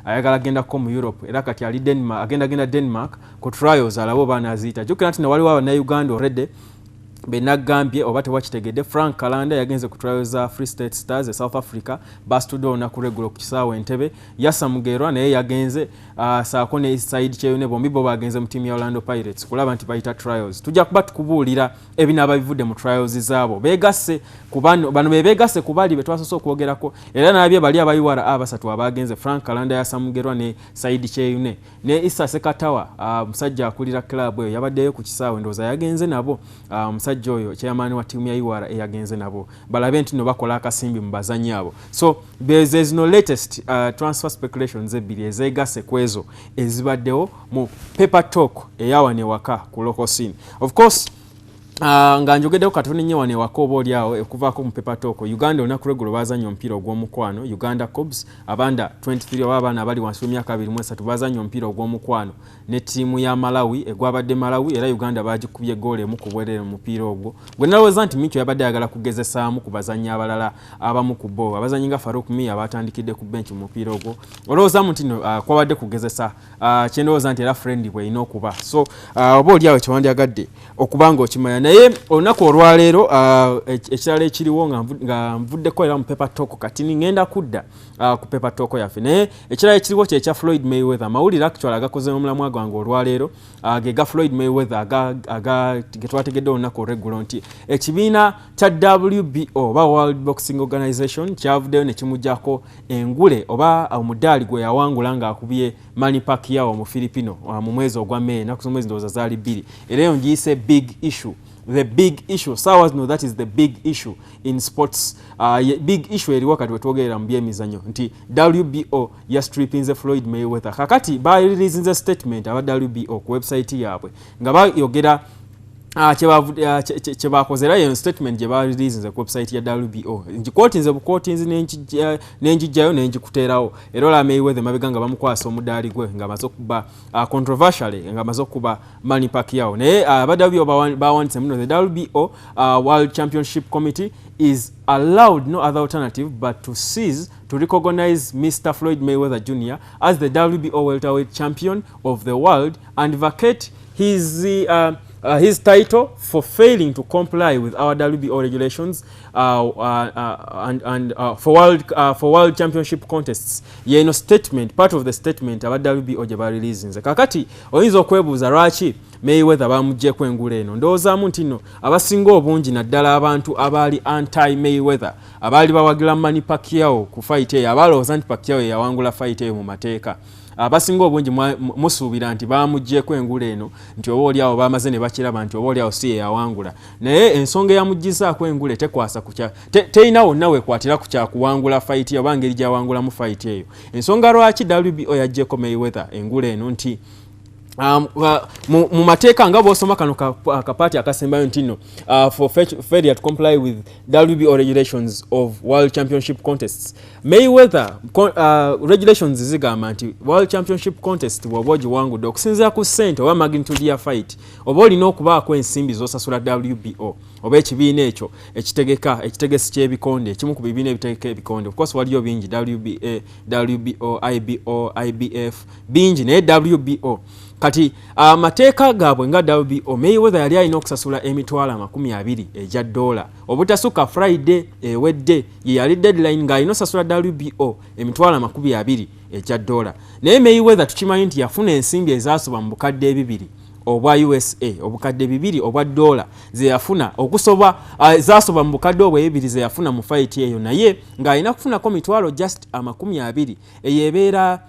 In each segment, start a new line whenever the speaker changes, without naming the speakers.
Ayagala agendako mu Europe, era kati ali Denmark, agenda genda Denmark ku trials alabe oba anaaziyita. Jjukira nti newaliwo Abannayuganda already benagambye, oba tewakitegedde, Frank Kalanda yagenze ku trials za Free State Stars e South Africa, basitudde olunaku lweggulo ku kisaawe Entebe. Yasa Mugerwa naye yagenze, saako ne Said Kyeyune, bombi bo bagenze mu ttiimu ya Orlando Pirates kulaba nti bayita trials. Tujja kuba tukubuulira ebinaaba bivudde mu trials zaabo. Begasse ku bano, bano be begasse ku bali be twasoose okwogerako, era nabye bali aba URA abasatu abagenze: Frank Kalanda, Yasa Mugerwa ne Said Kyeyune. Ne Isa Sekatawa, musajja akulira club eyo, yabaddeyo ku kisaawe, ndowooza yagenze nabo. Omusajja oyo chairman wa ttiimu ya URA yagenze nabo balabe nti no bakola akasimbi mu bazanyi abo. So beze zino latest transfer speculations ebbiri ezeegasse ku ezo ezibaddewo mu paper talk eyawano ewaka ku local scene. Of course, nga njogeddeko katono nnyo wano ewaka, oba oli awo okuvaako mu paper talk, Uganda olunaku lweggulo bazanya omupiira ogw'omukwano. Uganda Cubs aba under 23, oba abaana abali wansi w'emyaka 23, bazanya omupiira ogw'omukwano ne ttiimu ya Malawi, egwabadde Malawi, era Uganda bagikubye goolo 1 ku bwerere mu mupiira ogwo gwe nalowooza nti Micho yabadde ayagala kugezesaamu ku bazannyi abalala. Abamu ku bo abazannyi nga Faruk Mia batandikidde ku bench mu mupiira ogwo. Olowoozamu nti no kwabadde kugezesa, kyendowooza nti era friendly bw'erina okuba. So oba oli awo kyewandyagadde okuba nga okimanya. Naye olunaku olwaleero, ekirala ekiriwo, nga nvuddeko era mu paper talk, kati ngenda kudda ku paper talk yaffe, naye ekirala ekiriwo kyekya Floyd Mayweather. Amawulire actually agakoze omulamwa gwange olwaleero ge ga Floyd Mayweather ge twategedde olunaku olweggulo nti ekibiina kya WBO oba World Boxing Organization kyavuddeyo ne kimugyako engule oba omudaali gwe yawangula ng'akubye Manny Pacquiao mu Filipino mu mwezi ogwa May, ennaku z'omwezi ndowooza zaali 2. Era eyo ngiyise big issue, the big issue sawa zino. That is the big issue in sports, big issue eriwo kati wetwogerera mu byemizanyo nti WBO yastrippinze Floyd Mayweather. Kakati bareleasinze statement aba WBO ku website yaabwe nga bayogera kyebakoze, era yeyo statement gye bareleasinze ku website ya WBO. Ngiquotinze buquotinzi nenjijjayo nenjikuteerawo. Era olaba Mayweather mabega nga bamukwasa omudaali gwe nga amaze okuba, controversially, nga amaze okuba Manny Pacquiao. Naye aba WBO bawandise muno: "The WBO World Championship Committee is allowed no other alternative but to cease to recognize Mr. Floyd Mayweather Jr. as the WBO welterweight champion of the world and vacate his title for failing to comply with our WBO regulations and for world championship contests." Yeno statement, part of the statement aba WBO gye bareleasinze. Kakati oyinza okwebuuza lwaki Mayweather bamugyeko engula eno. Ndowoozaamu nti nno abasinga obungi, naddala abantu abaali anti Mayweather, abaali bawagira Manny Pacquiao ku fight eyo, abalowooza nti Pacquiao yeyawangula fight eyo mu mateeka, abasinga obungi musuubira nti bamugyeko engula eno nti oba oliawo bamaze ne bakiraba nti oba oliawo si yeyawangula. Naye ensonga eyamugizaako engula tekwasa terina wonna wekwatira ku kyakuwangula fight oba ngeri gyawangulamu fight eyo. Ensonga lwaki WBO yaggyeko Mayweather engula eno nti mu mateeka, nga bw'osoma kano akapaati akasembayo nti nno for failure to comply with WBO regulations of world championship contests. Mayweather, regulations zigamba nti world championship contest bw'oba ogiwangudde, okusinziira ku ssente oba magnitude ya fight, oba olina okubaako ensimbi z'osasula WBO oba ekibiina ekyo ekitegeka, ekitegesi ky'ebikonde, ekimu ku bibiina ebitegeka ebikonde. Of course waliyo bingi: WBA, WBO, IBO, IBF, bingi, naye WBO. Kati amateeka gaabwe nga WBO, Mayweather yali alina okusasula 20,000 egya dola obutasukka Friday ewedde. Ye yali deadline ng'alina osasula WBO 20,000 egya dola. Naye Mayweather tukimanyi nti yafuna ensimbi ezasoba mu 2000 obwa USA, 2000 obwa dola zeyafuna okusoba, zasoba mu bukadde obwo ebibiri zeyafuna mu fight eyo, naye ng'alina kufunako mitwalo just 20. Eyo ebeera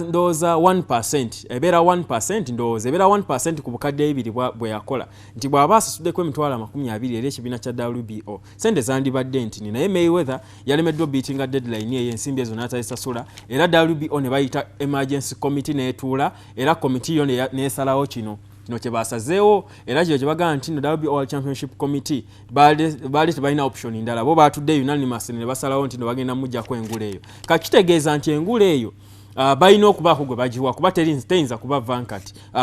ndowooza 1, ebeera 1, ndowooza ebeera 1 ku bukadde ebibiri bwe yakola, nti bw'aba asasuddeko 20,000 eri ekibiina kya WBO, sente zandibadde ntini. Naye Mayweather yalemeddwa beatinga deadline eyo, ensimbi ezo n'atazisasula, era WBO ne bayita emergency committee n'etuula, era committee yo n'esalawo kino kye basazeewo. Era kino kye bagamba nti no WBO World Championship Committee baali tebalina option ndala, bo batudde unanimous ne basalawo nti no bagenda muggyako engula eyo. Kakitegeeza nti engula eyo Balina okubaako gwe bagiwa kuba teyinza kuba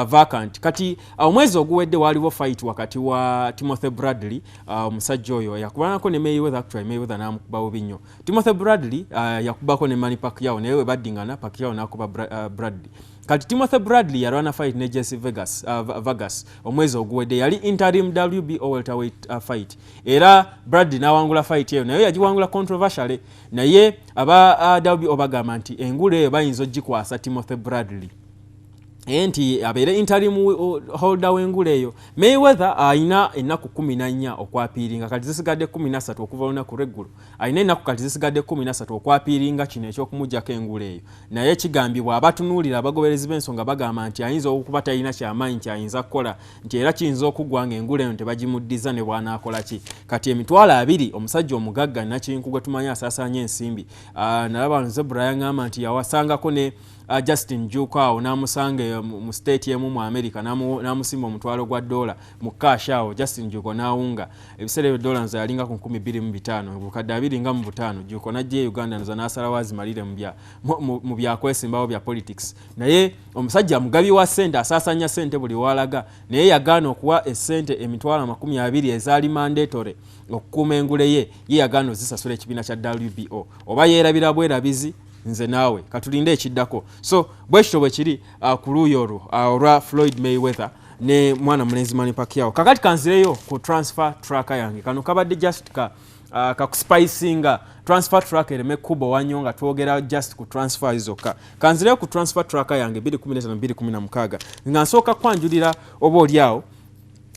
vacant. Kati omwezi oguwedde waaliwo fight wakati wa Timothy Bradley, omusajja oyo yakubanako ne Mayweather. Actually, Mayweather n'amukuba bubi nnyo. Timothy Bradley yakubako ne Manny Pacquiao, naye we baddingana, Pacquiao n'akuba Bradley. Kati Timothy Bradley yalwana fight ne Jesse Vargas omwezi oguwedde, yali interim WBO welterweight fight, era Bradley n'awangula fight eyo, naye yagiwangula controversially. Naye aba WBO bagamba nti engule eyo bayinza ogikwasa Timothy Bradley nti abeere interim holder w'engule eyo. Mayweather ayina ennaku 14 okwappealinga, kati zisigadde 13 okuva olunaku lweggulo. Ayina ennaku kati zisigadde 13 okwappealinga kino ekyokumugjako engule eyo, naye kigambibwa abatunuulira, abagoberezi b'ensonga bagamba nti ayinza okuba talina kyamaanyi kyayinza kukola, nti era kiyinza okuggwa nga engule eno tebagimuddiza ne bw'anaakola ki. Kati 20,000, omusajja omugagga nakinku gwe tumanyi asaasaanya ensimbi, nalaba Zebra yaŋŋamba nti yawasangako ne Justin Juuko awo n'amusanga mu state emu mu America, n'amusimba $1,000 mu cash awo. Justin Juuko n'awunga. Ebiseera ebyo dola nze yalinga ku 2500, 25,000. Juuko n'ajja e Uganda, nze n'asalawo azimalire mu byakwesimbawo bya politics. Naye omusajja mugabi wa ssente, asaasanya ssente buli walaga, naye yagaana okuwa essente 20,000 ezaali mandatory okukuuma engule ye. Ye yagaana ozisasula ekibiina kya WBO. Oba yeerabira bwerabizi, nze naawe katulinde ekiddako. So bwekityo bwe kiri ku luuyi olwo olwa Floyd Mayweather ne mwana mulenzi Manny Pacquiao. Kakati kanzireyo ku transfer tracker yange. Kano kabadde just ka kakuspicinga transfer tracker ereme kuba wannyo nga twogera just ku transfer zokka. Kanzireyo ku transfer tracker yange 215 216, nga nsooka kwanjulira oba oli awo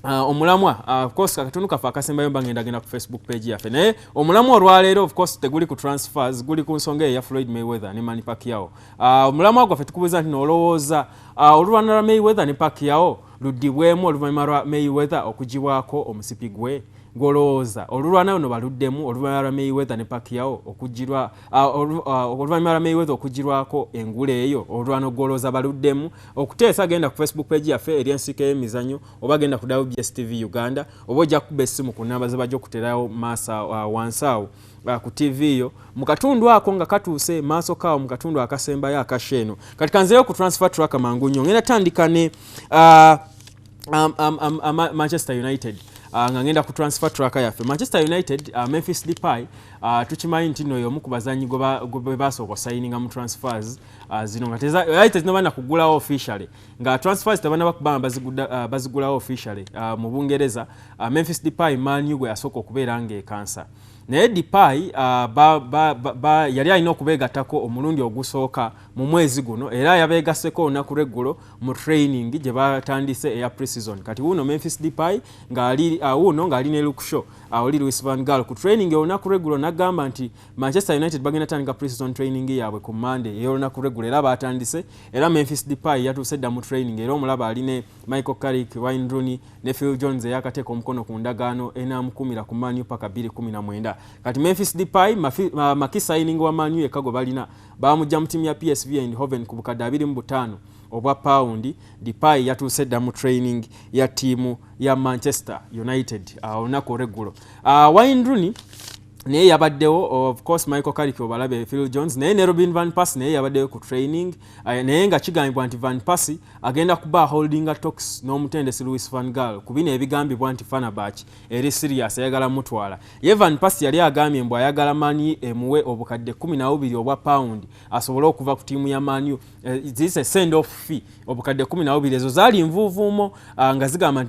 omulamwa. Of course, akatundu kaffe akasembayo mba ngenda genda ku Facebook page yaffe, naye omulamwa olwaleero of course teguli ku transfers, guli ku nsonga eyo ya Floyd Mayweather ne Manny Pacquiao. Omulamwa gwaffe tukubuuza nti nolowooza olulwana lwa Mayweather ne Pacquiao luddibwemu oluvannyuma lwa Mayweather okugibwako omusipi gwe? Ng'olowooza olulwana luno baluddemu oluvannyuma lwa Mayweather ne Pacquiao okugirwa, oluvannyuma lwa Mayweather okugirwako engule eyo, olulwana gw'olowooza baluddemu? Okuteesa, genda ku Facebook page yaffe eri Ensiike y'Emizannyo, oba genda ku WBS TV Uganda, oba ojja kukuba essimu ku namba ze bajja okuterawo maaso wansi awo ku TV yo mu katundu ako nga katuuse maaso kaawo mu katundu akasembayo akasha eno. Kati kanzireyo ku transfer tracker mangu nnyo. Ngenda tandika ne Manchester United, nga ngenda ku transfer tracker yaffe. Manchester United, Memphis Depay, tukimanyi nti nno y'omu ku bazanyi gwe basooka osayininga mu transfers zino nga yali tezinaba nakugulawo officially, nga transfers tebanaba kuba nga bazigulawo officially mu Bungereza. Memphis Depay, Man U gwe yasooka okubeera ng'ekansa, naye Depay yali alina okubeegattako omulundi ogusooka mu mwezi guno, era yabeegasseko olunaku lweggulo mu training gye batandise eya pre-season. Kati wuuno Memphis Depay ng'ali wuuno ng'ali ne Luke Shaw, oli Louis van Gaal ku training olunaku lweggulo n'agamba nti Manchester United bagenda tandika pre-season training yaabwe ku Monday ey'olunaku lweggulo, era batandise, era Memphis Depay yatuuse dda mu training, era omulaba ali ne Michael Carrick, Wayne Rooney ne Phil Jones eyakateeka omukono ku ndagaano enaamukuumira ku Man U paka 2019. Kati Memphis Depay marquee signing wa Man U yekka gwe balina. Bamujja mu ttiimu ya PSV Eindhoven ku 25,000 obwa pawundi. Depay yatuuse dda mu training ya ttiimu ya Manchester United olunaku olweggulo. Wayne Rooney naye yabaddewo, of course Michael Carrick obalabe, Phil Jones naye ne Robin van Persie naye yabaddewo ku training, naye nga kigambibwa nti Van Persie agenda kuba holdinga talks n'omutendesi Louis van Gaal ku bino ebigambibwa nti Fenerbahce eri serious, ayagala mutwala. Ye Van Persie yali agambye mbu ayagala Man U emuwe 12,000 obwa pawundi asobole okuva ku ttiimu ya Man U, ziyise send off fee, 12,000. Ezo zaali nvuuvuumo nga zigamba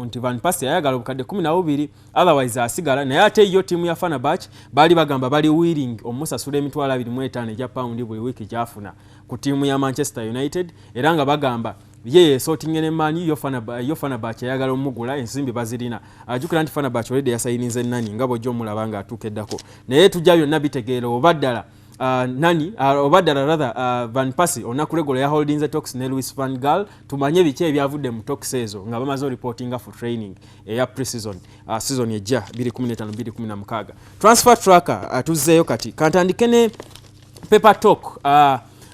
nti Van Persie ayagala 12,000, otherwise asigala. Naye ate yo ttiimu ya Fenerbahce baali bagamba bali willing omusasula 25,000 egya pawundi buli wiiki gyafuna ku ttiimu ya Manchester United, era nga bagamba ye yesortinge ne Man U. Yo Fenerbahce ayagala omugula, ensimbi bazirina. Ajjukira nti Fenerbahce already yasayininze Nani, nga bw'ojja omulaba ng'atuuka eddako, naye tujja byonna bitegeera oba ddala Nani oba ddala rather Van Persie olunaku lweggulo ya holdinze talks ne Louis van Gaal, tumanye biki ebyavudde mu talks ezo nga bamaze oreportinga for training eya pre-season, season ejja 2015 2016. Transfer tracker, tuzzeeyo. Kati kantandike ne paper talk.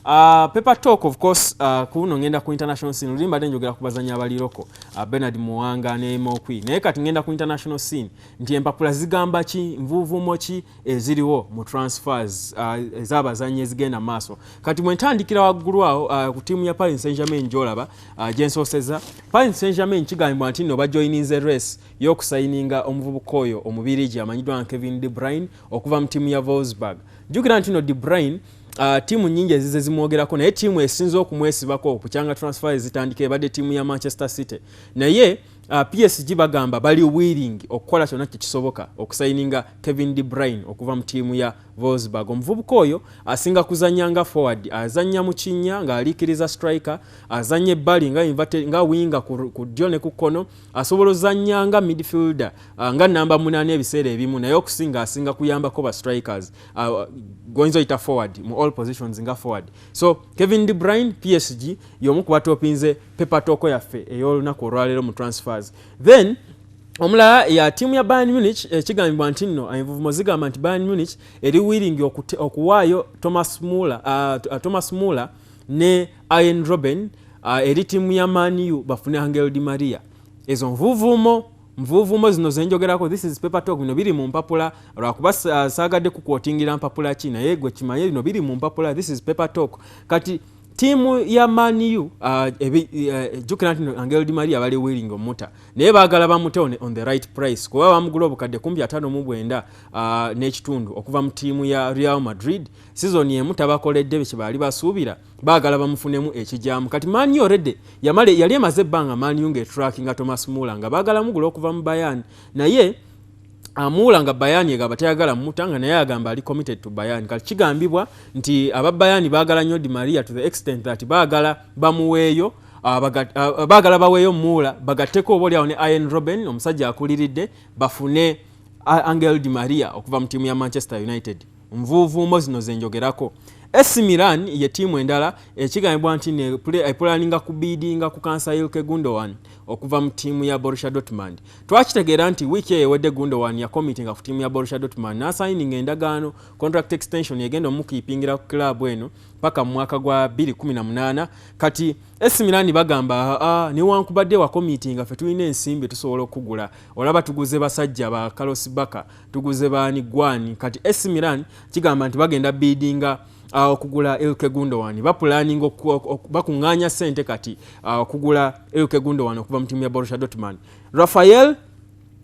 Paper talk, of course, kuno ngenda ku international scene. Luli mbadde njogera ku bazanyi abali local, Bernard Muwanga ne Mokwi, naye kati ngenda ku international scene nti empapula zigamba ki, nvuuvuumo ki eziriwo mu transfers ez'abazanyi ezigenda mu maaso. Kati bwe ntandikira waggulu awo ku ttiimu ya Paris Saint Germain gy'olaba, gye nsooseza Paris Saint Germain, kigambibwa nti nno bajoyininze race y'okusayininga omuvubuka oyo Omubirigi amanyiddwa nga Kevin De Bruyne okuva mu ttiimu ya Wolfsburg. Jjukira nti no De Bruyne, ttiimu nnyingi ezize zimwogerako, naye ttiimu esinze okumwesibako okukyanga transfer ezitandika ebadde ttiimu ya Manchester City. Naye PSG bagamba bali willing okukola kyonna kyekisoboka okusayininga Kevin De Bruyne okuva mu ttiimu ya Wolfsburg. Omuvubuka oyo asinga kuzannya nga forward, azannya mu kinnya ng'aliikiriza striker, azannya ebbali nga nga winger ku ddyo ne ku kkono, asobola ozannya nga midfielder, nga namba 8 ebiseera ebimu, naye okusinga asinga kuyambako ba strikers, goyinza oyita forward mu all positions nga forward. So Kevin De Bruyne, PSG y'omu ku batopinze paper talk yaffe ey'olunaku olwaleero mu transfers. Then omulala ya ttiimu ya Bayern Munich. Kigambibwa nti nno envuvumo zigamba nti Bayern Munich eri willing okuwaayo Thomas Muller ne Arjen Robben eri ttiimu ya Man U bafune Angel Di Maria. Ezo nvuuvuumo zino zenjogerako, this is paper talk, bino biri mu mpapula, lwakuba saagadde kukwotingira mpapula ki, naye gwe kimanye bino biri mu mpapula. This is paper talk. Kati ttiimu ya Man U, jjukira nti Angel Di Maria bali willing omuta, naye baagala bamute on the right price, kuba bamugula obukadde kumpi 59 n'ekitundu okuva mu ttiimu ya Real Madrid. Season emu tabakoledde kye baali basuubira, baagala bamufunemu ekijaamu. Kati Man U already yamale yali emaze ebbanga Man U ng'etrackinga Thomas Muller, nga baagala mugula okuva mu Bayern, naye Muller nga Bayern egamba tayagala muta, nga naye agamba ali committed to Bayern. Kati kigambibwa nti aba Bayern baagala nnyo Di Maria to the extent that baagala bamuweeyo, baagala baweeyo Muller, bagatteko oba oliawo ne Arjen Robben, omusajja akuliridde, bafune Angel Di Maria okuva mu ttiimu ya Manchester United. Nvuuvuumo zino zenjogerako. AC Milan ye ttiimu endala ekigambibwa nti epulaninga kubiidinga ku kansa Ilkay Gundogan okuva mu ttiimu ya Borussia Dortmund. Twakitegeera nti wiiki eyo ewedde Gundogan yakomitinga ku ttiimu ya Borussia Dortmund n'asayininga endagaano, contract extension egenda omukiipingira ku club eno paka mu mwaka gwa 2018. Kati AC Milan bagamba, newankubadde wakomitinga, ffe tulina ensimbi, tusobola okugula. Olaba tuguze basajja ba Carlos Bacca, tuguze baani gwani. Kati AC Milan kigamba nti bagenda biidinga okugula Ilkay Gundogan, bapulaninga bakuŋŋaanya ssente kati okugula Ilkay Gundogan okuva mu ttiimu ya Borussia Dortmund. Rafael,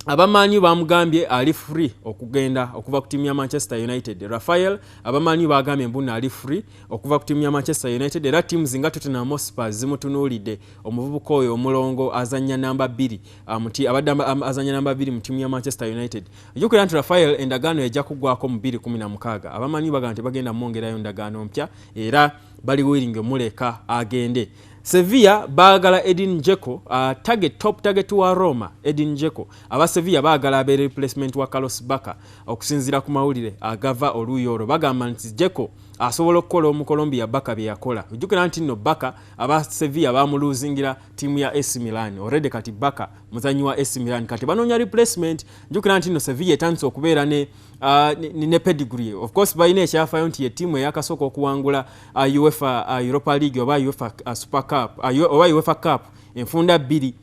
aba Man U bamugambye ali free okugenda okuva ku ttiimu ya Manchester United. Rafael, aba Man U bagambye mbuna ali free okuva ku ttiimu ya Manchester United, era ttiimu zinga Tottenham Hotspur zimutunuulidde. Omuvubuka oyo omulongo azannya namba 2, abadde azannya namba 2 mu ttiimu ya Manchester United. Ojjukira nti Rafael endagaano ejja kuggwako mu 2016. Aba Man U bagamba nti bagenda mwongerayo ndagaano mpya, era bali willing omuleka agende. Sevilla baagala Edin Dzeko, target, top target wa Roma. Edin Dzeko, aba Sevilla baagala abeere replacement wa Carlos Bacca. Okusinziira ku mawulire agava oluuyi olwo, bagamba nti Dzeko asobola okukola Omukolombia Bacca bye yakola. Ojjukira nti nno Bacca aba Sevilla bamuluzingira ttiimu ya AC Milan already. Kati Bacca muzanyi wa AC Milan, kati banoonya replacement. Jjukira nti nno Sevilla etandise okubeera ne pedigree. Of course balina ekyafaayo nti ye ttiimu eyakasooka okuwangula UEFA Europa League oba UEFA Super Cup, oba UEFA Cup enfunda bbiri,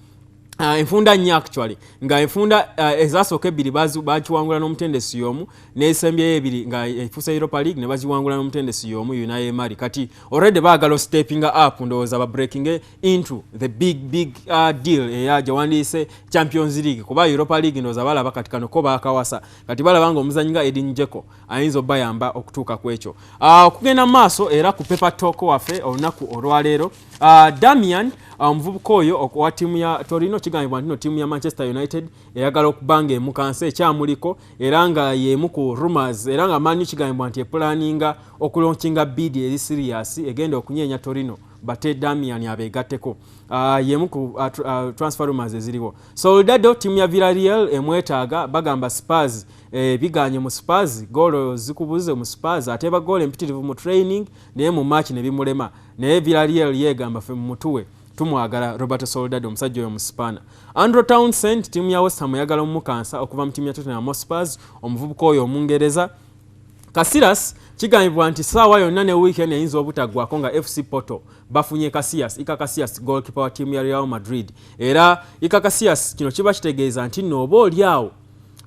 enfunda nnya actually, nga enfunda ezasooka ebbiri bakiwangula n'omutendesi y'omu, n'esembyeyo ebiri nga efuusa Europa League ne baziwangula n'omutendesi y'omu, Unai Emery. Kati already baagala steppinga up, ndowooza ba breaking into the big big deal eya gyewandiise Champions League, kuba Europa League ndowooza balaba kati kano ko baakawasa. Kati balaba nga omuzanyi nga Edin Dzeko ayinza obbayamba okutuuka ku ekyo. Okugenda mu maaso era ku paper talk waffe olunaku olwaleero, Darmian, omuvubuka oyo owa ttiimu ya Torino, kigambibwa nti no ttiimu ya Manchester United eyagala okuba nga emukansa, ekyamuliko era nga yemu ku rumors, era nga Man U kigambibwa nti epulaninga okulaunchinga bid eri serious egenda okunyeenya Torino bate Darmian abeegatteko. Yemu ku transfer rumors eziriwo. Soldado, ttiimu ya Villarreal emwetaaga, bagamba Spurs biganye mu Spurs, goolo zikubuze mu Spurs, ateeba goolo empitirivu mu training naye mu match ne bimulema, naye Villarreal yeegamba ffe mumutuwe, tumwagala Roberto Soldado, omusajja oyo Muspana. Andros Townsend, ttiimu ya West Ham eyagala omukansa okuva mu ttiimu ya Tottenham Hotspurs, omuvubuka oyo Omungereza. Casillas, Kigambibwa nti saawa yonna ne weekend eyinza obutaggwako nga FC Porto bafunye Casillas, Iker Casillas, goalkeeper wa ttiimu ya Real Madrid. Era Iker Casillas, kino kiba kitegeeza nti nno oba oli awo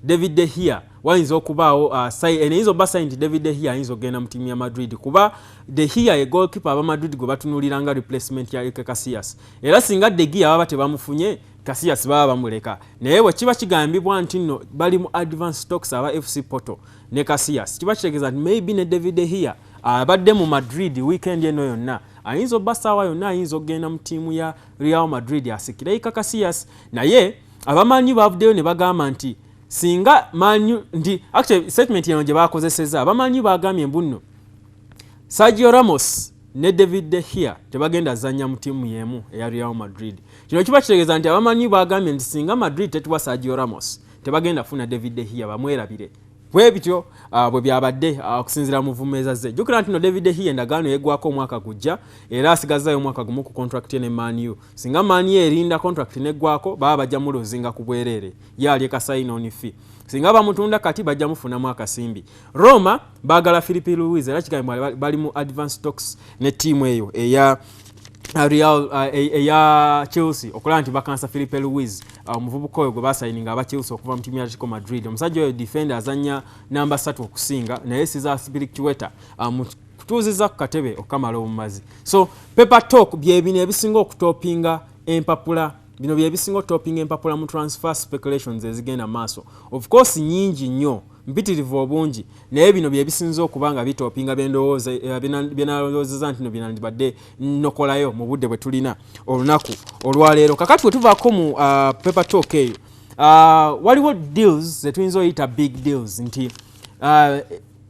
David De Gea wayinza okubaawo eyinza obba sign nti David De Gea ayinza okugenda mu ttiimu ya Madrid, kuba De Gea ye goalkeeper aba Madrid gwe batunuulira nga replacement ya Iker Casillas. Era singa De Gea baba tebamufunye, Casillas baba bamuleka. Naye bwe kiba kigambibwa nti nno bali mu advance talks aba FC Porto ne Casillas, kiba kitegeeza nti maybe ne David De Gea abadde mu Madrid weekend eno yonna ayinza obba saawa yonna ayinza okugenda mu ttiimu ya Real Madrid asikire Iker Casillas. Naye aba Man U bavuddeyo ne bagamba nti singa Man U, nti actually statement eno gye bakozesezza, aba Man U bagambye mbu nno Sergio Ramos ne David De Gea tebagenda zannya mu ttiimu y'emu eya Real Madrid. Kino kiba kitegeeza nti aba Man U bagambye nti singa Madrid tetuwa Sergio Ramos, tebagenda funa David De Gea, bamwerabire. Bwe bityo bwe byabadde okusinziira mu vumeeza ze. Jjukira nti no David De Gea endagaano yeggwako omwaka gujja, era asigazzayo omwaka gumu ku contract ye ne Man U. Singa Man U erinda contract neggwako, baba bajja mulosinga ku bwereere, ye alye sign on fee. Singa bamutunda kati, bajja mufunamu akasimbi. Roma baagala Filipe Luis, era kigambibwa bali mu advance talks ne ttiimu eyo eya Real, eya Chelsea okulaba nti bakansa Filipe Luis, omuvubuka oyo gwe basayininga aba Chelsea okuva mu ttiimu ya Atletico Madrid. Omusajja oyo defender, azannya namba 3 okusinga, naye Cesar Azpilicueta kutuuziza ku katebe okukamala obumazi. So paper talk byebino ebisinga okutopinga empapula, bino byebisinga okutopinga empapula mu transfer speculations ezigenda maaso. Of course nyingi nnyo, mpitirivu obungi, naye bino byebisinza okuba nga bitopinga byenalowoozeza nti no byenandibadde nokolayo mu budde bwe tulina olunaku olwaleero. Kakati bwe tuvaako mu paper talk eyo, waliwo deals zetuyinza oyita big deals, nti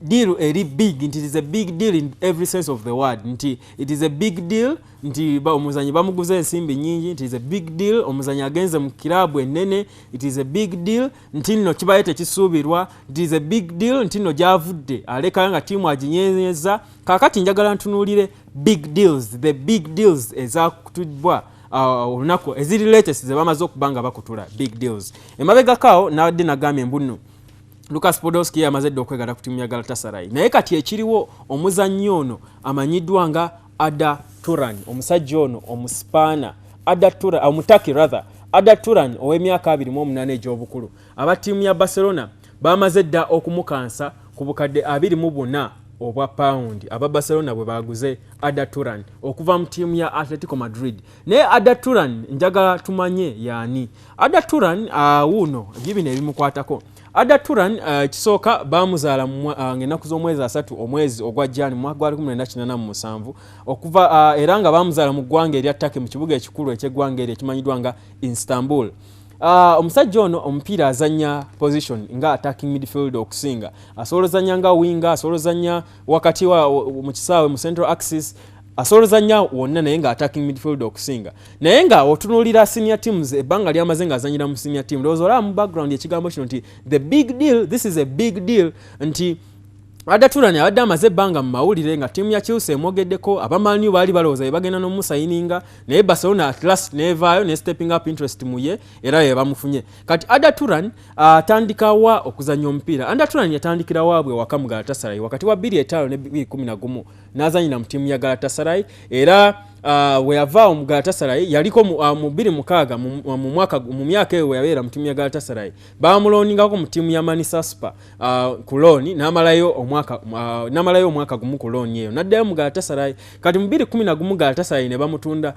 deal eri big, nti it is a big deal in every sense of the word, nti it is a big deal nti omuzanyi bamuguza ensimbi nyingi, nti it is a big deal omuzanyi agenze mu kiraabu ennene, it is a big deal nti nno kibaye tekisuubirwa, it is a big deal nti nno gyavudde alekayo nga ttiimu aginyenyeza. Kaakati njagala ntunuulire big deals, the big deals ezakutubwa olunaku eziri latest ze bamaze okuba nga bakutula big deals. Emabegakaawo nadde nagambye mbu nno Lucas Podolski yamaze dda okwegata ku ttiimu ya Galatasaray, naye kati ekiriwo, omuzannyi ono amanyiddwa nga Arda Turan, omusajja ono omuspaana Arda Turan, omutaki rather, Arda Turan ow'emyaka 28 egy'obukulu, aba ttiimu ya Barcelona bamaze dda okumukansa ku bukadde 24 obwa pawundi. Aba Barcelona bwe baguze Arda Turan okuva mu ttiimu ya Atletico Madrid. Naye Arda Turan njagala tumanye yaani Arda Turan. Wuuno bibino ebimukwatako. Arda Turan, kisooka bamuzaala ng'ennaku z'omwezi 3 omwezi ogwa Jani mu mwaka gwa 1987 okuva era nga bamuzaala mu ggwanga erya Turkey, mu kibuga ekikulu ekyeggwanga eryo ekimanyiddwa nga Istanbul. Omusajja ono omupiira azannya position nga attacking midfield okusinga, asobola ozannya nga winger, asobola ozannya wakati mu kisaawe mu central axis, asobola ozannya wonna, naye nga attacking midfield okusinga. Naye nga otunuulira senior teams, ebbanga lyamaze ng'azannyira mu senior team, ndowooza olaba mu background ekigambo kino nti the big deal, this is a big deal, nti Arda Turan abadde amaze ebbanga mu mawulire nga ttiimu ya Chelsea emwogeddeko, aba Man U baali balowooza be bagenda n'omusayininga, naye Barcelona at last nevaayo ne stepping up interest mu ye, era ye bamufunye. Kati Arda Turan atandika wa okuzannya omupiira? Arda Turan yatandikira waabwe waka mu Galatasaray wakati wa 2005 ne 2011, n'azanyira mu ttiimu ya Galatasaray. Era we yavaawo mu Galatasaray, yaliko mu 2006, mu myaka eyo we yabeera mu ttiimu ya Galatasaray, bamulooningako mu ttiimu ya Manisaspor ku loan, n'amalayo omwaka gumu ku loan eyo, n'addayo mu Galatasaray. Kati mu 2011 Galatasaray ne bamutunda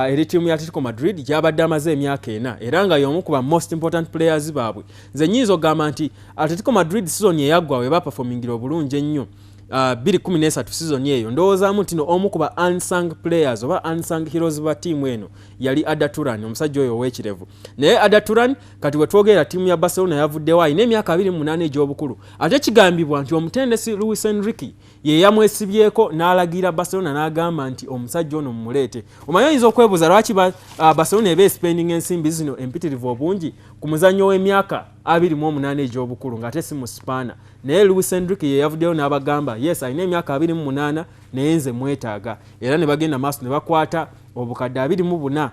eri ttiimu ya Atletico Madrid gy'abadde amaze emyaka 4, era nga y'omu ku ba most important players baabwe. Nze nyinza okugamba nti Atletico Madrid season eyaggwa we baperformingira obulungi ennyo, 2013 season eyo, ndowoozaamu nti no omu ku ba unsung players oba unsung heroes ba ttiimu eno yali Arda Turan, omusajja oyo ow'ekirevu. Naye Arda Turan kati wetwogerera ttiimu ya Barcelona yavuddewo, alina emyaka 28 egy'obukulu, ate kigambibwa nti omutendesi Luis Enrique ye yamwesibyeko n'alagira Barcelona n'agamba nti omusajja ono mumuleete. Omanyi oyinza okwebuuza lwaki Barcelona eba espending ensimbi zino empitirivu obungi ku muzannyo w'emyaka 28 egy'obukulu ng'ate si mu Sipaana. Naye Luis Enrique ye yavuddeyo n'abagamba, yes, alina emyaka 28, naye nze mwetaaga. Era ne bagenda maaso ne bakwata obukadde 24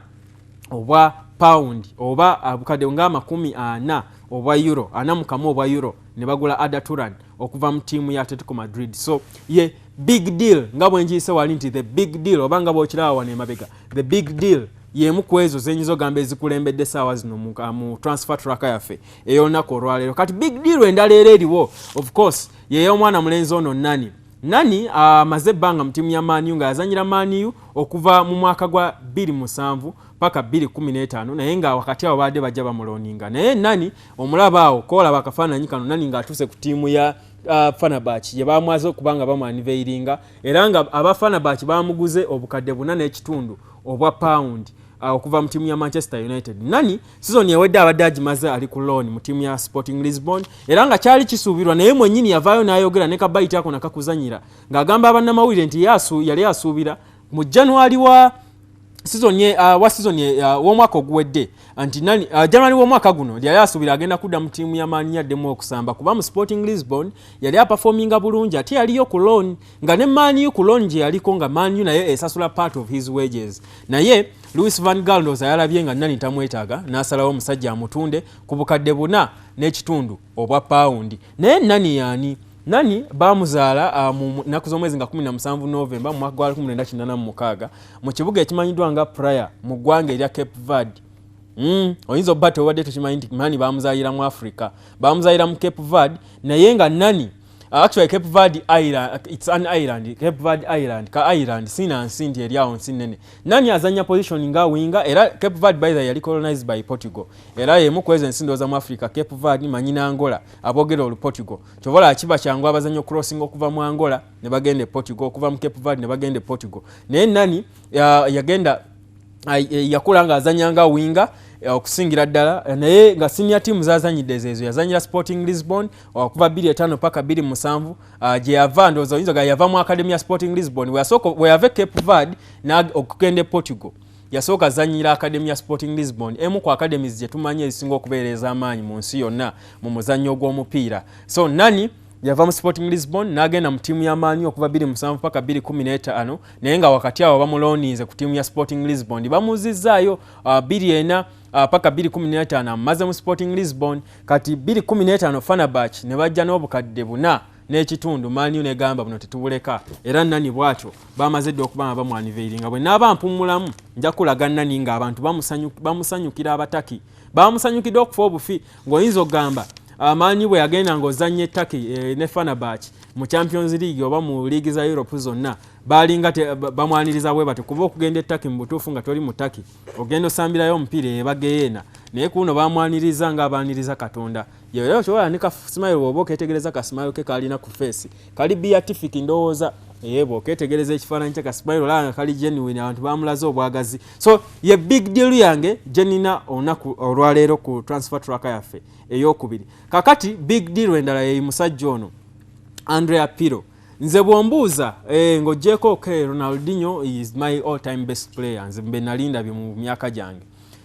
obwa pawundi oba obukadde nga 40 obwa euro, 41 obwa euro, ne bagula Arda Turan. Okuva mu ttiimu ya Atletico Madrid. So ye big deal nga bwe njiyise wali nti the big deal, oba nga bw'okiraba wano emabega, the big deal y'emu ku ezo zenyinza ogamba ezikulembedde essaawa zino mu transfer tracker yaffe ey'olunaku olwaleero. Kati big deal endala era eriwo, of course, yey'omwana mulenzi ono Nani. Nani amaze ebbanga mu ttiimu ya Man U, nga yazanyira Man U okuva mu mwaka gwa 2007 paka 2015, naye nga wakati awo baadde bajja bamuloaninga. Naye Nani omulaba awo, koolaba akafaananyi kano, Nani ng'atuuse ku ttiimu ya Fenerbahce gye bamwaze okuba nga bamuunveilinga, era nga aba Fenerbahce bamuguze 4.5 obukadde obwa pound okuva mu ttiimu ya Manchester United. Nani season ewedde abadde agimaze ali ku loan mu ttiimu ya Sporting Lisbon, era nga kyali kisuubirwa, naye mwennyini yavaayo n'ayogera ne kabayiti ako nakakuzanyira ng'agamba abannamawulire nti yali asuubira mu January wa season wa season w'omwaka oguwedde nti Nani January w'omwaka guno yali asuubira agenda kudda mu ttiimu ya Man U addemu okusamba, kuba mu Sporting Lisbon yali aperforminga bulungi, ate yaliyo ku loan nga ne Man U ku loan gye yaliko nga Man U naye esasula part of his wages. Naye Louis van Gaal ndowooza yalabye nga Nani tamwetaaga, n'asalawo omusajja amutunde ku 4.5 bukadde obwa pawundi. Naye Nani yaani? Nani bamuzaala mu nnaku z'omwezi nga 17 Novemba mu mwaka gwa 1986 mu kibuga ekimanyiddwa nga Praia mu ggwanga erya Cape Verde. Oyinza obba tewabadde tokimanyi nti Nani bamuzaalira mu Africa, bamuzaalira mu Cape Verde. Naye nga Nani actually Cape Verde Island, it's an island, Cape Verde Island, ka island sina nsi nti eri awo nsi nnene. Nani azanya position nga winger, era Cape Verde by the way yali colonized by Portugal, era yemu ku ezo ensi ndowooza mu Africa, Cape Verde manyi na Angola, aboogera olu Portugal. Kyova olaba kiba kyangu abazanya crossing okuva mu Angola ne bagenda e Portugal, okuva mu Cape Verde ne bagenda e Portugal. Naye Nani yagenda yakula ng'azanya nga winger okusingira ddala, naye nga senior team zazanyidde zeezo yazanyira Sporting Lisbon okuva 25 paka 27, gye yava ndowooza oyinza ga yava mu academy ya Sporting Lisbon. Bwe yava e Cape Verde okugenda e Portugal, yasooka azanyira academy ya Sporting Lisbon, emu ku academies gye tumanyi ezisinga okubeera ez'amaanyi mu nsi yonna mu muzannyo gw'omupiira. So Nani yava mu Sporting Lisbon n'agenda mu ttiimu ya Man U okuva 27 paka 2015, naye nga wakati awo bamuloaninze ku ttiimu ya Sporting Lisbon, bamuzizzaayo 24 paka 2015 amaze mu Sporting Lisbon. Kati 2015 Fenerbahce ne bajja n'4.5 bukadde, Man U negamba buno tetubuleka, era Nani bwatyo bamaze dda okuba nga bamuunveilinga. Bwe naaba mpummulamu nja kulaga Nani ng'abantu bamusanyukira, abataki bamusanyukidde okufa obufi, ng'oyinza okugamba amaanyi bwe yagenda ng'ozannya e Turkey ne Fenerbahce mu Champions League oba mu liigi za Europe zonna, balinga bamwaniriza bwe bati, kuba okugenda e Turkey mu butuufu nga toli mu Turkey ogenda osambirayo omupiira ebageyeena, naye kuno bamwaniriza ng'abaaniriza Katonda. Era kyobola ne kasmile, bw'oba oketegereza kasmile ke kalina ku face kali beatific, ndowooza eyeba oketegereza ekifaananyi kye kasmile olaba nga kali genuine, abantu bamulaze obwagazi. So ye big deal yange gye nina olunaku olwaleero ku transfer tracker yaffe eyokubiri. Kakati big deal endala ye musajja ono Andrea Pirlo. Nze bw'ombuuza ng'oggyeko okay, Ronaldinho is my all time best player, nze mbe nali ndabye mu myaka gyange,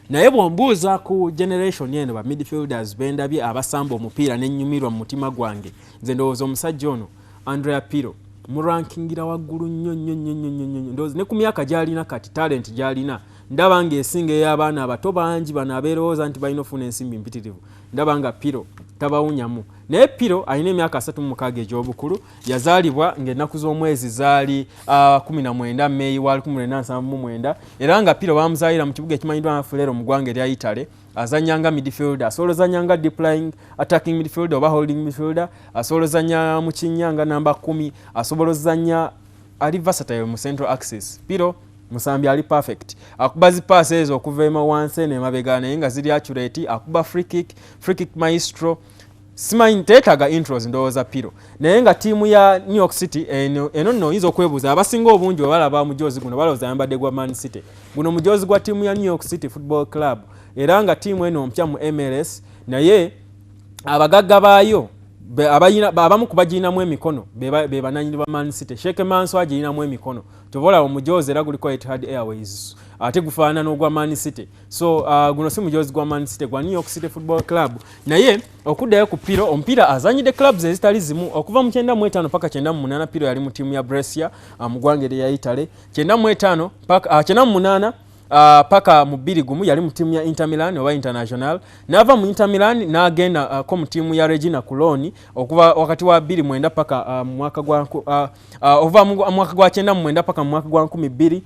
naye bw'ombuuza ku generation eno ba midfielders bendabye abasamba omupiira nennyumirwa mu mutima gwange, nze ndowooza omusajja ono Andrea Pirlo murankingira waggulu nnyo nnyo nnyo nnyo nnyo nnyo. Ndowooza ne ku myaka gy'alina kati, talent gy'alina ndaba ng'esinga ey'abaana abato bangi bano abeerowooza nti balina ofuna ensimbi mpitirivu, ndaba nga Pirlo tabawunyamu. Naye Pirlo alina emyaka 36 egy'obukulu, yazaalibwa ng'ennaku z'omwezi zaali 19 Meeyi wa 1979, era nga Pirlo bamuzaalira mu kibuga ekimanyiddwa nga Flero mu ggwanga erya Italy. Azanya nga midfielder, asobola ozanya nga deep lying attacking midfielder oba holding midfielder, asobola ozanya mu kinnya nga namba 10, asobola ozanya, ali versatile mu central axis. Pirlo musambi ali perfect, akuba zipaasi ezo okuva ema wansi eno emabega naye nga ziri accurate, akuba free kick, free kick maestro. Simanyi teetaaga intros ndowooza Pirlo. Naye nga ttiimu ya New York City eno nno oyinza okwebuuza, abasinga obungi bwe balaba mujoozi guno balowooza ayambadde gwa Man City. Guno mujoozi gwa ttiimu ya New York City Football Club, era nga ttiimu eno mpya mu MLS, naye abagagga baayo abamu ku bagirinamu emikono be bananyini ba Man City. Sheikh Mansour agirinamu emikono, kyova olaba omujoozi era guliko Etihad Airways ate gufaanana n'ogwa Man City. So guno si mujoozi gwa Man City, gwa New York City Football Club. Naye okuddayo ku Pirlo, omupiira azanyidde clubs ezitali zimu okuva mu 95 paka 98. Pirlo yali mu ttiimu ya Brescia mu ggwanga erya Italy 95 paka 98. paka mu 2-1 yali mu ttiimu ya Inter Milan oba International. N'ava mu Inter Milan n'agenda ko mu ttiimu ya Regina ku loan okuva wakati wa 29 paka mu mwaka gwa okuva mu mwaka gwa 99 paka mu mwaka gwa 2000.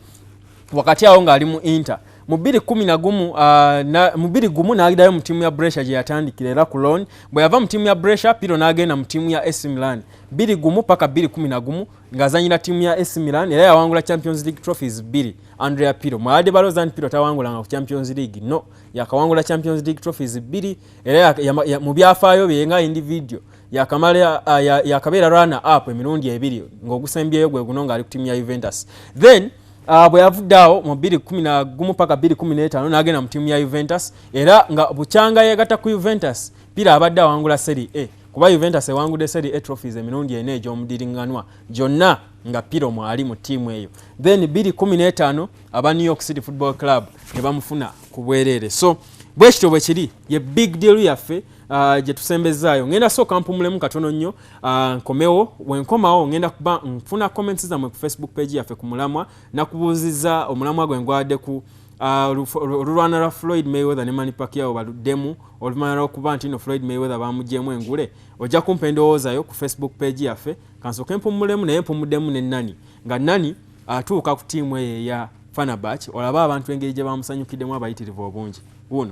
Wakati awo ng'ali mu Inter, mu 211 mu 21 n'agdayo mu ttiimu ya Brescia gye yatandikira era ku loan. Bwe yava mu ttiimu ya Brescia, Pirlo n'agenda mu ttiimu ya AC Milan 21 paka 211 ng'azanyira ttiimu ya AC Milan, era yawangula Champions League trophies bbiri. Andrea Pirlo, mwabadde balowooza nti Pirlo tawangulanga ku Champions League, no, yakawangula Champions League trophies bbiri. Era mu byafaayo bye nga individual yakamala yakabeera runner up emirundi ebiri, ng'ogusembyeyo gwe guno ng'ali ku ttiimu ya Juventus. Then bwe yavudde awo mu 211 paka 215 n'agenda mu ttiimu ya Juventus, era nga bukyanga yegatta ku Juventus, Pirlo abadde awangula Serie A, kuba Juventus ewangudde Serie A trophies emirundi ena egy'omudiriŋŋanwa gyonna nga Pirlo mwali mu ttiimu eyo. Then 215 aba New York City Football Club ne bamufuna ku bwereere. So bwe kityo bwe kiri, ye big deal yaffe gye tusembezaayo. Ngenda sooka mpumulemu katono nnyo, nkomewo. Bwe nkomawo ngenda kuba nfuna comments zammwe ku Facebook page yaffe ku mulamwa nakubuuziza. Omulamwa gwe ngwadde ku olulwana lwa Floyd Mayweather ne Manny Pacquiao baluddemu oluvannyuma lw'okuba nti no Floyd Mayweather bamugyemu engule. Ojja kumpa endowoozayo ku Facebook page yaffe. Kansooke mpumulemu, naye mpumuddemu ne Nani, nga Nani atuuka ku ttiimu eyo eya Fenerbahce. Olabe abantu engeri gye bamusanyukiddemu abayitirivu obungi. Wuno.